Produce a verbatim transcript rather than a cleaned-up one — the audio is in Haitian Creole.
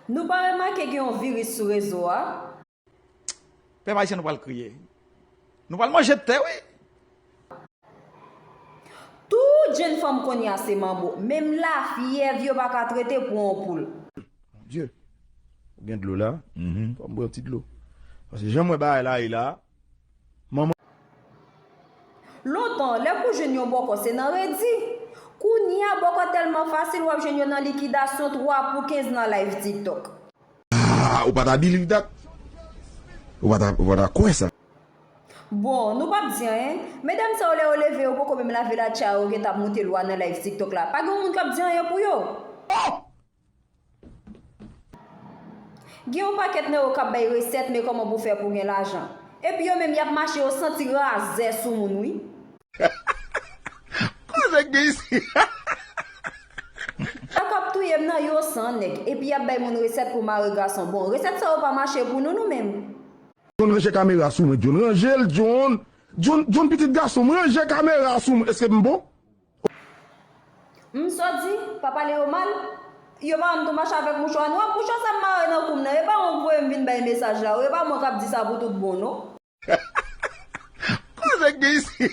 Nou pa remake gen yon viris sou rezo a? Pèp ayisyen nou pral kriye. Nou pral manje tè wi. Tout jenn fanm kounye a se manbo. Menm lafyèv yo pa ka trete pou yon poul. Bondye, ou gen dlo la? Fò m bwè yon ti dlo. Paske jan m wè bagay la ye la, manman. Lontan, lè pou jwenn yon bòkò se nan redi. Kounye a bòkò tèlman fasil w ap jwenn yo nan likidasyon twa pou kenz nan live TikTok. Ah, ou pa ta believe that? Ou pa ta, ou pa ta kwè sa? Bon, nou p ap di anyen. Medam sa yo lè yo leve yo poko menm lave latcha yo gentan ap moute lwa nan live TikTok la. Pa gen yon moun k ap di anyen pou yo. Gen yon pakèt nan yo k ap bay resèt men kòman pou fè pou gen lajan. Epi yo menm y ap mache yo santi razè sou moun wi. Koze k gen isi? Sa k ap touye m nan yo san nèg. Epi y ap bay moun resèt pou mare gason. Bon, resèt sa yo pa mache pou nou nou menm. John ranje kamera sou mwen, John ranje l, John. John, John pitit gason m, ranje kamera sou mwen. Èske m bon? M sot di, pa pale yo mal. Yo pa wè m tou mache avèk mouchwa nwa. Mouchwa sa m mare nan kou m nan. E pa mwen k voye m vin bay mesaj la. E pa mwen k ap di sa pou tout bon non. Koze k gen isi?